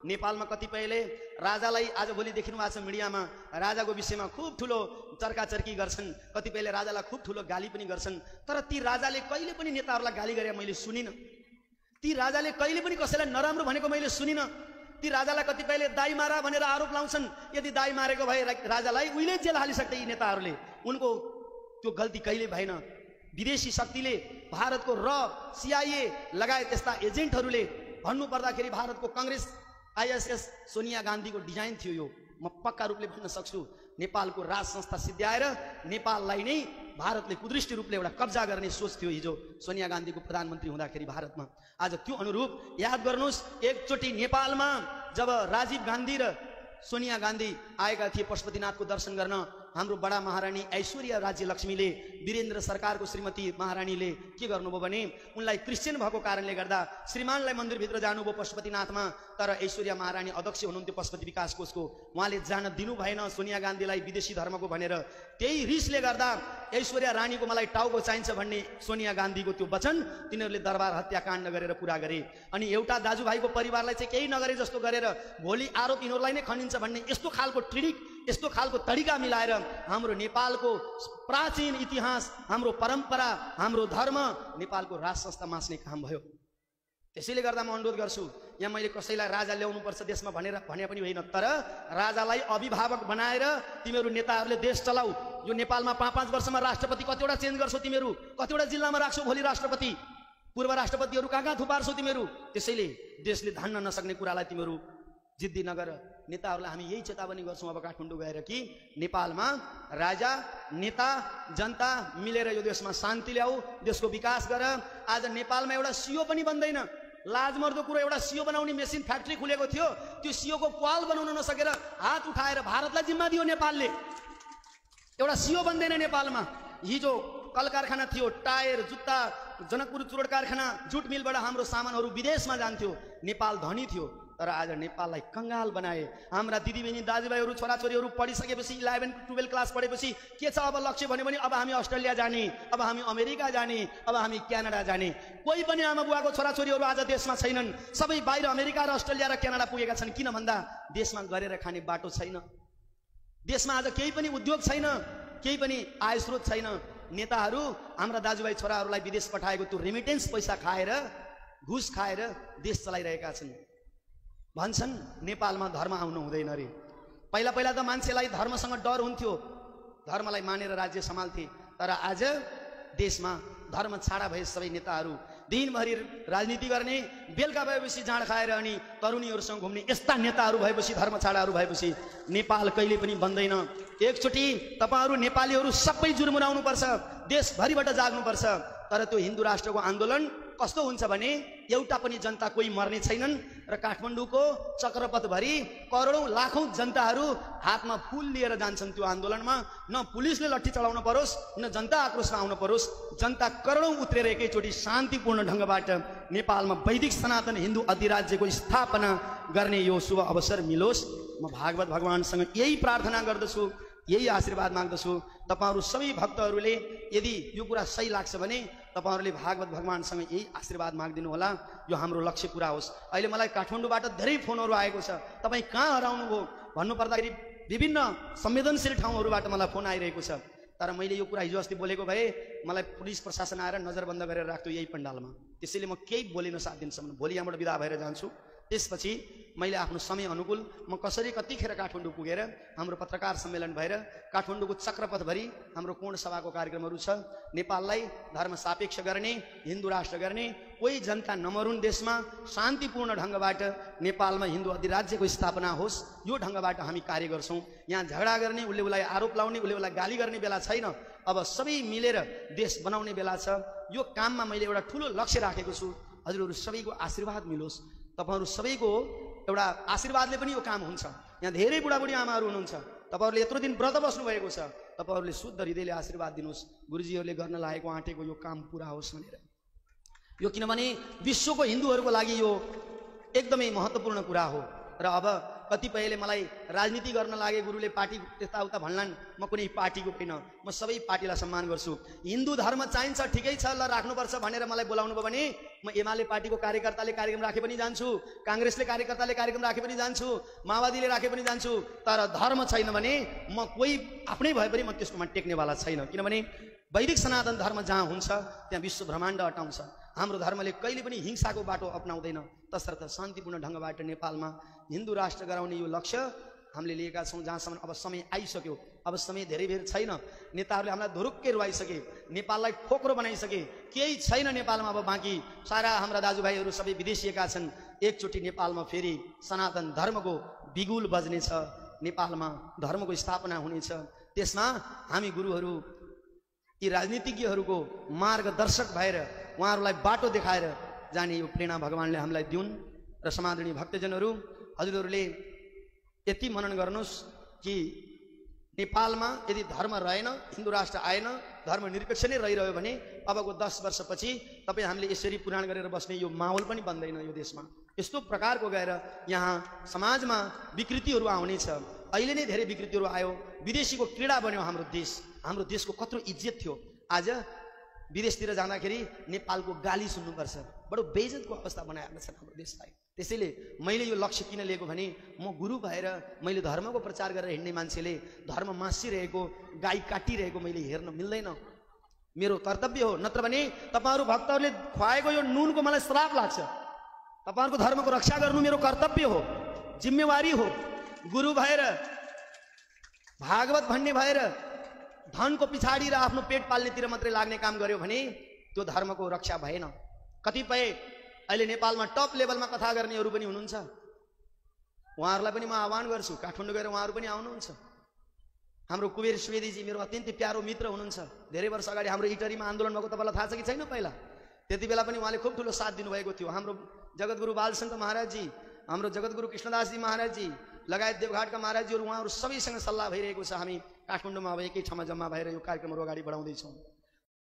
नेपालमा कतिपयले राजालाई आजभोलि देखिनु भएको छ मिडियामा राजाको विषयमा खूब ठुलो चर्काचर्की गर्छन्, कतिपयले राजालाई खूब ठुलो गाली पनि गर्छन्। तर ती राजाले कहिले पनि नेताहरूलाई गाली गरे मैले सुनिन। ती राजाले कहिले पनि कसैलाई नराम्रो भनेको मैले सुनिन। ती राजालाई कतिपयले दाई मारा भनेर आरोप लाउँछन्। यदि दाई मारेको भए राजालाई उहिले जेल हालिसक्थे यी नेताहरूले। उनको त्यो गल्ती कहिले भएन। विदेशी शक्तिले भारतको CIA लगायत यस्ता एजेन्टहरूले भन्नु पर्दाखेरि भारतको कांग्रेस ISS सोनिया गान्धीको डिजाइन थियो। यो म पक्का रूपले भन्न सक्छु। नेपालको राज संस्था सिद्ध्याएर नेपाललाई नै भारतले कुदृष्टि रूपले एउटा कब्जा गर्ने सोच थियो हिजो सोनिया गान्धीको प्रधानमन्त्री हुँदाखेरि भारतमा। आज त्यो अनुरूप याद गर्नुहोस्, एकचोटि नेपालमा जब राजीव गान्धी र सोनिया गान्धी आएका थिए पशुपतिनाथको दर्शन गर्न, हाम्रो बडा महारानी ऐश्वर्या राज्य लक्ष्मीले वीरेन्द्र सरकारको श्रीमती महारानीले के गर्नुभयो भने उनलाई क्रिश्चियन भएको कारणले गर्दा श्रीमानलाई मन्दिरभित्र जानुभयो पशुपतिनाथमा। तर ऐश्वर्या महारानी अध्यक्ष हुनुहुन्थ्यो पशुपति विकास कोषको, उहाँले जान दिनु भएन सोनिया गान्धीलाई विदेशी धर्मको भनेर। त्यही रिसले गर्दा ऐश्वर्या रानीको मलाई टाउको चाहिन्छ भन्ने सोनिया गान्धीको त्यो वचन तिनीहरूले दरबार हत्याकाण्ड गरेर पुरा गरे। अनि एउटा दाजुभाइको परिवारलाई चाहिँ केही नगरे जस्तो गरेर भोलि आरोप यिनीहरूलाई नै खनिन्छ भन्ने यस्तो खालको ट्रिक, यस्तो खालको तरिका मिलाएर हाम्रो नेपालको प्राचीन इतिहास, हाम्रो परम्परा, हाम्रो धर्म, नेपालको राज संस्था मास्ने काम भयो। त्यसैले गर्दा म अनुरोध गर्छु, यहाँ मैले कसैलाई राजा ल्याउनु पर्छ देशमा भने पनि होइन, तर राजालाई अभिभावक बनाएर तिमीहरू नेताहरूले देश चलाऊ। यो नेपालमा 5-5 वर्षमा राष्ट्रपति कतिवटा चेन्ज गर्छौ तिमीहरू, कतिवटा जिल्लामा राख्छौ भोलि राष्ट्रपति, पूर्व राष्ट्रपतिहरू कहाँ थुपार्छौ तिमीहरू। त्यसैले देशले धान्न नसक्ने कुरालाई तिमीहरू जिद्दी नगर। नेताहरूलाई हामी यही चेतावनी गर्छौँ अब काठमाडौँ गएर कि नेपालमा राजा, नेता, जनता मिलेर यो देशमा शान्ति ल्याऊ, देशको विकास गर। आज नेपालमा एउटा CEO पनि बन्दैन। लाजमर्दो कुरो, एउटा CEO बनाउने मेसिन फ्याक्ट्री खुलेको थियो, त्यो CEO को पाल बनाउन नसकेर हात उठाएर भारतलाई जिम्मा दियो नेपालले। एउटा CEO बन्दैन नेपालमा। हिजो कल कारखाना थियो, टायर, जुत्ता, जनकपुर चुरोट कारखाना, जुट मिलबाट हाम्रो सामानहरू विदेशमा जान्थ्यो। नेपाल धनी थियो, तर आज नेपाललाई कंगाल बनाए। हाम्रा दिदीबहिनी दाजुभाइहरू छोराछोरीहरू पढिसकेपछि 11-12 क्लास पढेपछि के छ अब लक्ष्य भन्यो भने अब हामी अस्ट्रेलिया जाने, अब हामी अमेरिका जाने, अब हामी क्यानाडा जाने। कोही पनि आमा बुवाको छोराछोरीहरू आज देशमा छैनन्, सबै बाहिर अमेरिका र अस्ट्रेलिया र क्यानाडा पुगेका छन्। किन भन्दा देशमा गरेर खाने बाटो छैन, देशमा आज केही पनि उद्योग छैन, केही पनि आय स्रोत छैन। नेताहरू हाम्रा दाजुभाइ छोराहरूलाई विदेश पठाएको त्यो रेमिटेन्स पैसा खाएर, घुस खाएर देश चलाइरहेका छन्। भन्छन् नेपालमा धर्म आउनु हुँदैन रे। पहिला पहिला त मान्छेलाई धर्मसँग डर हुन्थ्यो, धर्मलाई मानेर राज्य सम्हाल्थे। तर आज देशमा धर्म छाडा भए सबै नेताहरू दिनभरि राजनीति गर्ने, बेलुका भएपछि जाँड खाएर अनि तरुणीहरूसँग घुम्ने यस्ता नेताहरू भएपछि, धर्म छाडाहरू भएपछि नेपाल कहिले पनि बन्दैन। एकचोटि तपाईहरू नेपालीहरू सबै जुर्मुराउनु पर्छ, देशभरिबाट जाग्नुपर्छ। तर त्यो हिन्दू राष्ट्रको आन्दोलन कस्तो हुन्छ भने एउटा पनि जनता कोही मर्ने छैनन् र काठमाडौँको चक्रपथभरि करोडौं लाखौं जनताहरू हातमा फूल लिएर जान्छन् त्यो आन्दोलनमा। न पुलिसले लट्ठी चलाउन परोस्, न जनता आक्रोशमा आउन परोस्। जनता करोडौं उत्रेर एकैचोटि शान्तिपूर्ण ढंगबाट नेपालमा वैदिक सनातन हिन्दू अधिराज्यको स्थापना गर्ने यो शुभ अवसर मिलोस्। म भागवत भगवानसँग यही प्रार्थना गर्दछु, यही आशीर्वाद माग्दछु। तपाईहरू सबै भक्तहरूले यदि यो कुरा सही लाग्छ भने तपाईहरूले भागवत भगवानसँग यही आशीर्वाद माग्दिनु होला, यो हाम्रो लक्ष्य पूरा होस्। अहिले मलाई काठमाडौँबाट धेरै फोनहरू आएको छ, तपाईँ कहाँ हराउनु भयो भन्नु पर्दाखेरि विभिन्न संवेदनशील ठाउँहरूबाट मलाई फोन आइरहेको छ। तर मैले यो कुरा हिजो अस्ति बोलेको भए मलाई पुलिस प्रशासन आएर नजरबन्द गरेर राख्थ्यो यही पण्डालमा। त्यसैले म केही बोलिन साथ दिनसम्म, भोलि यहाँबाट बिदा भएर जान्छु। त्यसपछि मैले आफ्नो समय अनुकूल म कसरी कतिखेर काठमाडौँ पुगेर हाम्रो पत्रकार सम्मेलन भएर काठमाडौँको चक्रपथभरि हाम्रो पूर्ण सभाको कार्यक्रमहरू छ। नेपाललाई धर्म सापेक्ष गर्ने, हिन्दू राष्ट्र गर्ने, कोही जनता नमरुन्, देशमा शान्तिपूर्ण ढंगबाट नेपालमा हिन्दू अधिराज्यको स्थापना होस्, यो ढंगबाट हामी कार्य गर्छौं। यहाँ झगडा गर्ने, उसले उसलाई आरोप लाउने, उसले उसलाई गाली गर्ने बेला छैन। अब सबै मिलेर देश बनाउने बेला छ। यो काममा मैले एउटा ठूलो लक्ष्य राखेको छु। हजुरहरू सबैको आशीर्वाद मिलोस्। तपाईहरु सबैको एउटा आशीर्वादले पनि यो काम हुन्छ। यहाँ धेरै बुढाबुढी आमाहरू हुनुहुन्छ, तपाईहरुले यत्रो दिन व्रत बस्नु भएको छ, तपाईहरुले शुद्ध हृदयले आशीर्वाद दिनुस्, गुरुजीहरूले गर्न लागेको आँटेको यो काम पूरा होस् भनेर। यो किनभने विश्वको हिन्दूहरूको लागि यो एकदमै महत्त्वपूर्ण कुरा हो। र अब कतिपयले मलाई राजनीति गर्न लागे, गुरुले पार्टी यताउता भन्लान्, म कुनै पार्टीको होइन, म सबै पार्टीलाई सम्मान गर्छु। हिन्दू धर्म चाहिन्छ, ठिकै छ, ल राख्नुपर्छ भनेर मलाई बोलाउनु भयो भने म एमाले पार्टीको कार्यकर्ताले कार्यक्रम राखे पनि जान्छु, काङ्ग्रेसले कार्यकर्ताले कार्यक्रम राखे पनि जान्छु, माओवादीले राखे पनि जान्छु। तर धर्म छैन भने म कोही आफ्नै भए पनि म त्यसकोमा टेक्नेवाला छैन। किनभने वैदिक सनातन धर्म जहाँ हुन्छ त्यहाँ विश्व ब्रह्माण्ड अटाउँछ। हाम्रो धर्मले कहिले पनि हिंसाको बाटो अपनाउँदैन। तसर्थ शान्तिपूर्ण ढङ्गबाट नेपालमा हिन्दू राष्ट्र गराउने यो लक्ष्य हामीले लिएका छौँ। जहाँसम्म अब समय आइसक्यो, अब समय धेरै बेर छैन। नेताहरूले हामीलाई धुरुक्कै रुवाइसके, नेपाललाई खोक्रो बनाइसके, केही छैन नेपालमा अब बाँकी। सारा हाम्रा दाजुभाइहरू सबै विदेशिएका छन्। एकचोटि नेपालमा फेरि सनातन धर्मको बिगुल बज्नेछ, नेपालमा धर्मको स्थापना हुनेछ। त्यसमा हामी गुरुहरू, यी राजनीतिज्ञहरूको मार्गदर्शक भएर उहाँहरूलाई बाटो देखाएर जाने यो प्रेरणा भगवानले हामीलाई दिउन्। र समादरणीय भक्तजनहरू, हजुरहरूले यति मनन गर्नुहोस् कि नेपालमा यदि धर्म रहेन, हिन्दू राष्ट्र आएन, धर्मनिरपेक्ष नै रहिरह्यो भने अबको 10 वर्षपछि तपाईँ हामीले यसरी पुराण गरेर बस्ने यो माहौल पनि बन्दैन यो देशमा। यस्तो प्रकारको गएर यहाँ समाजमा विकृतिहरू आउनेछ। अहिले नै धेरै विकृतिहरू आयो, विदेशीको क्रीडा बन्यो हाम्रो देश। हाम्रो देशको कत्रो इज्जत थियो, आज विदेशतिर जाँदाखेरि नेपालको गाली सुन्नुपर्छ। बडो बेइज्जतको अवस्था बनाएको छ हाम्रो देशलाई। त्यसैले मैले यो लक्ष्य किन लिएको भने म गुरु भएर मैले धर्मको प्रचार गरेर हिँड्ने मान्छेले धर्म मासिरहेको, गाई काटिरहेको मैले हेर्न मिल्दैन, मेरो कर्तव्य हो। नत्र भने तपाईँहरू भक्तहरूले खुवाएको यो नुनको मलाई श्राप लाग्छ। तपाईँहरूको धर्मको रक्षा गर्नु मेरो कर्तव्य हो, जिम्मेवारी हो। गुरु भएर, भागवत भन्ने भएर धनको पछाडि र आफ्नो पेट पाल्नेतिर मात्रै लाग्ने काम गर्यो भने त्यो धर्मको रक्षा भएन। कतिपय अहिले नेपालमा टप लेभलमा कथा गर्नेहरू पनि हुनुहुन्छ, उहाँहरूलाई पनि म आह्वान गर्छु, काठमाडौँ गएर उहाँहरू पनि आउनुहुन्छ। हाम्रो कुबेर सुवेदीजी मेरो अत्यन्तै प्यारो मित्र हुनुहुन्छ। धेरै वर्ष अगाडि हाम्रो इटरीमा आन्दोलन भएको तपाईँलाई थाहा छ कि छैन? पहिला त्यति बेला पनि उहाँले खुब ठुलो साथ दिनुभएको थियो। हाम्रो जगद्गुरु बालशङ्कर महाराजजी, हाम्रो जगद्गुरु कृष्णदासजी महाराजजी लगायत देवघाटका महाराजजीहरू, उहाँहरू सबैसँग सल्लाह भइरहेको छ। हामी काठमाडौँमा अब एकै ठाउँमा जम्मा भएर यो कार्यक्रमहरू अगाडि बढाउँदैछौँ।